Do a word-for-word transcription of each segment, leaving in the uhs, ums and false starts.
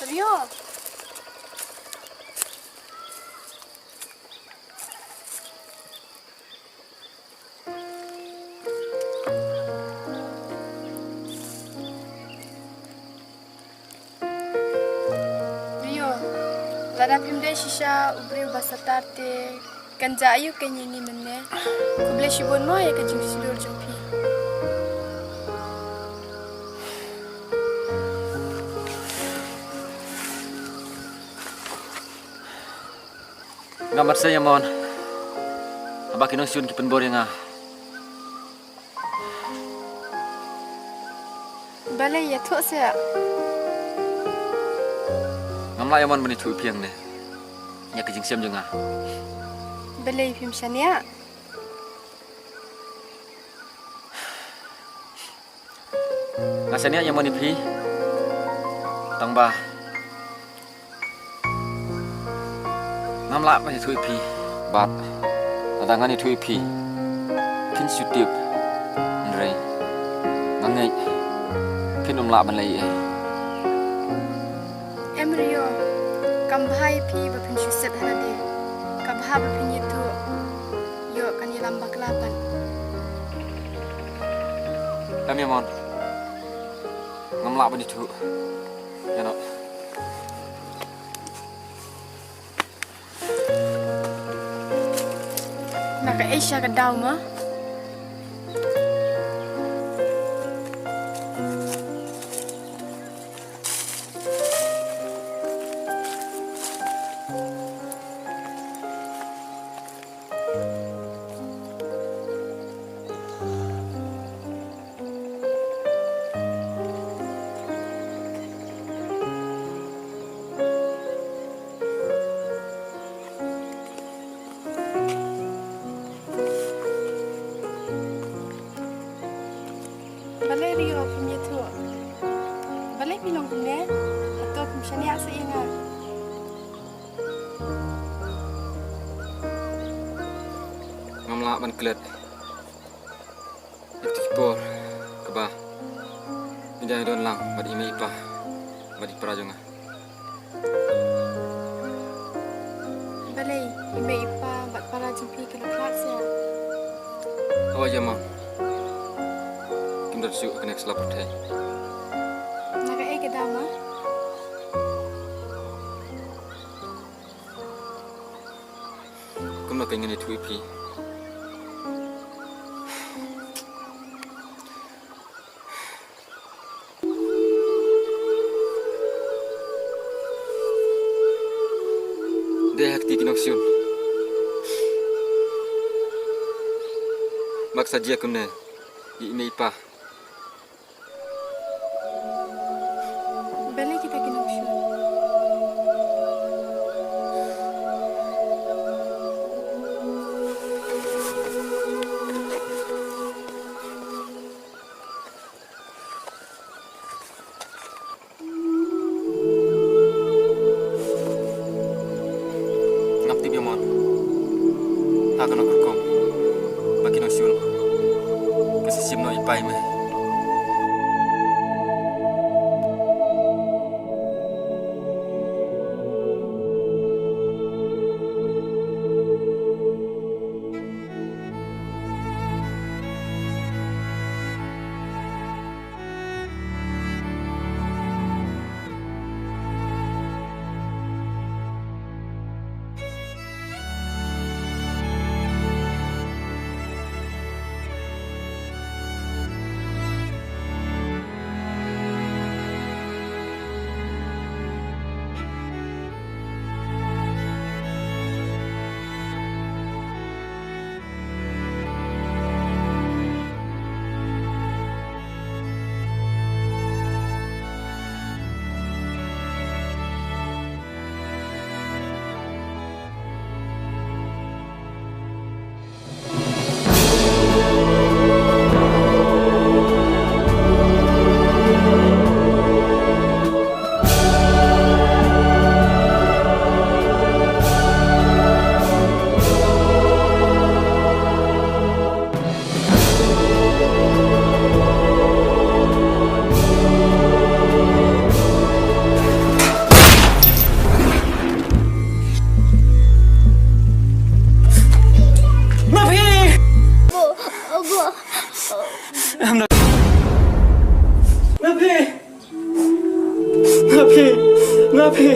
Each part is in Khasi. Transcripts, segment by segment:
Rio. Rio, lada phim dei shisha u briew ba satar te kan jia aïu kein ïa ngi mynne. Khublei shibun mo ïa ka jingshlur jong phi. Nga marse ïa mon. Haba ki nongshun ki pynbor ïa nga. Balei ïathuh seh? Ngam lah ïa mon ban ïathuh ïa phi hangne ïa ka jingshem jong nga. Balei phim shaniah? Nga shaniah ïa mon ïa phi. Tangba ngam lah ban ïathuh ïa phi. Bad lada ngan ïathuh ïa phi, phin shu tip. Hynrei nga ngeit phin ym lah ban leh ei ei. Em Rio, kam bha ïa phi ba phin shu set ha lade. Ka bha ba phin ïathuh. Ïoh kan ïalam bakla pat. Em ïa mon. Ngam lah ban ïathuh. Ïa noh. Na kaei sha ka daw ma? Balei Rio phim ïathuh? Balei phi long kumne? Hato phim shaniah seh ïa nga? Ngam lah ban klet ïa kata ki por kaba ngin ïadon lang bad i mei i pa bad i para jong nga. Balei i mei i pa bad para jong phi ki la khlad seh? Hooid ïa mon. Kim don shuh ha kane ka sla pyrthei. Na kaei ka daw ma? Kumno kein ngan ïathuh ïa phi? Dei ha kti ki nongshun ba ka sa jia kumne ïa i mei i pa. Balei kita ki nongshun? Ngam tip ïa mon. Ha kano ka rukom ba ki nongshun ki sa shim noh i pa i mei. Phi, nga phi.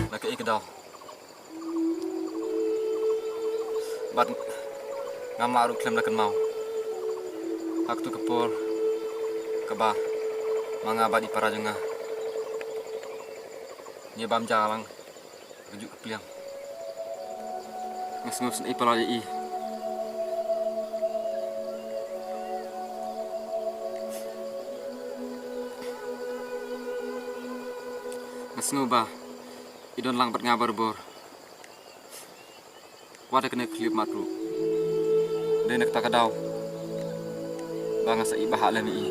Nga ka ïa ka daw. Bad ngam lah ruh khlem da kynmaw ha katu ka por kaba ma nga bad i para jong nga ngi bam ja lang ka juh ka pliang. Nga sngew sngewsih palat ïa i. Nga sngew ba i don lang bad nga barabor. Wat da kane ka khyllipmat ruh. Dei na kata ka daw ba nga sa ïeh bha lem ïa i.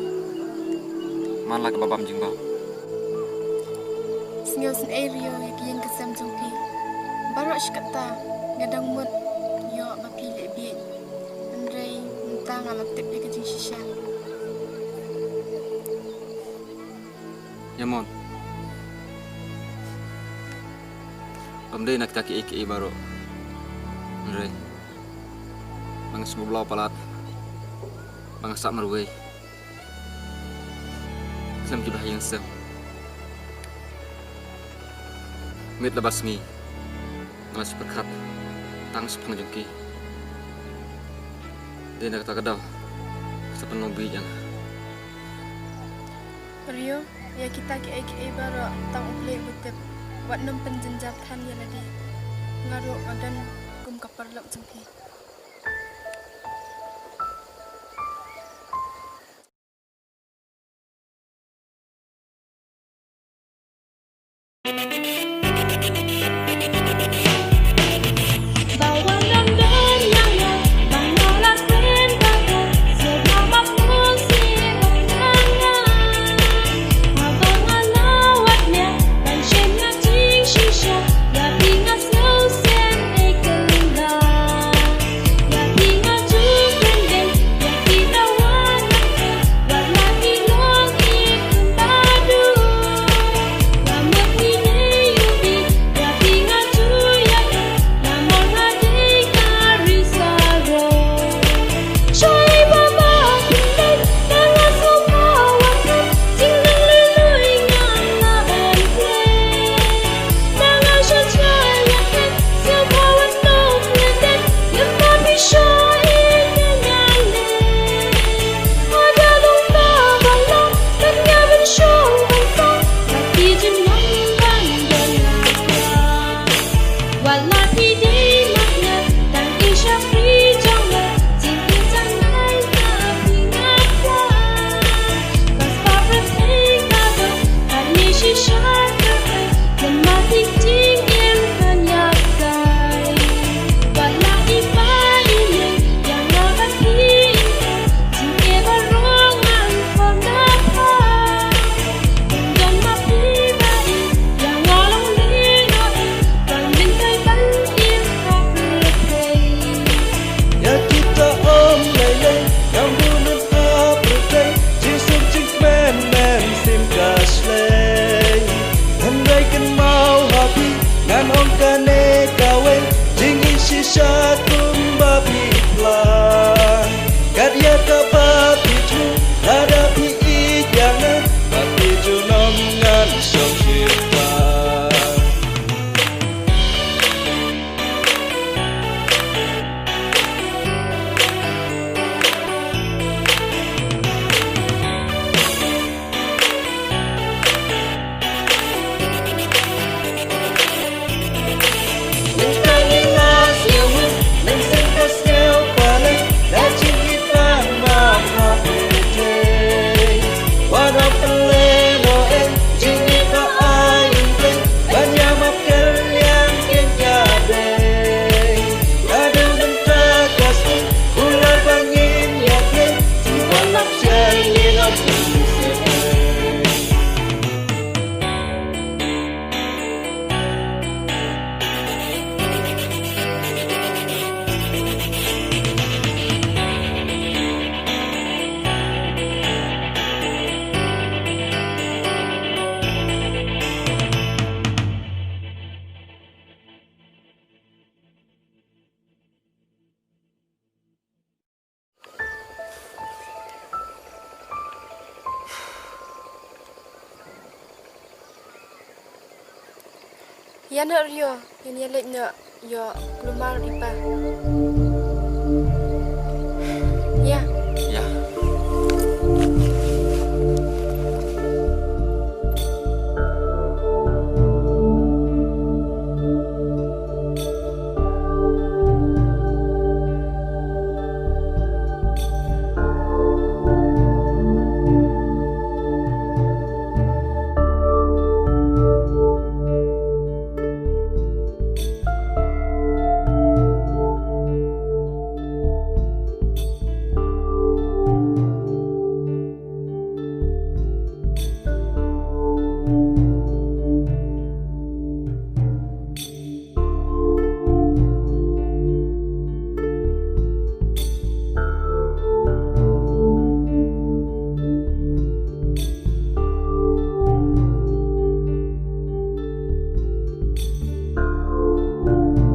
Man la kaba bam jingbam. Sngewsynei Rio ïa ka ïing ka sem jong phi. Baroh shi katta nga dang mut ïoh ba phi leh bieit. Hynrei mynta nga la tip ïa ka jingshisha. Ïa mon. Ym dei na kita kiei kiei baroh. Hynrei ba nga sngewbha palat ba nga sah marwei khlem ki bahaïing sem. Miet la ba sngi nga la shu pyrkhat tang shaphang jong ki. Dei na kata ka daw sa pynlong bieit ïa nga. Rio, ïa kita kiei kiei baroh tang U Blei uba tip. Wat nym pynjynjar than ïa lade. Nga ruh nga don kum ka paralok jong phi. Ïa kita ym lei lei, ngam duh nud ha pyrthei, jingsuk jingkmen men sim ka shlei. Hynrei kynmaw ha phi, ngan ong kane kawei, jingïeit shisha kumba phi phla. Kat ïa kaba phi thmu, lada phi ïeit ïa nga, ba phi junom ngan shong shitom. Ïa na rio, ïa na leit na ïa kulmar ipa.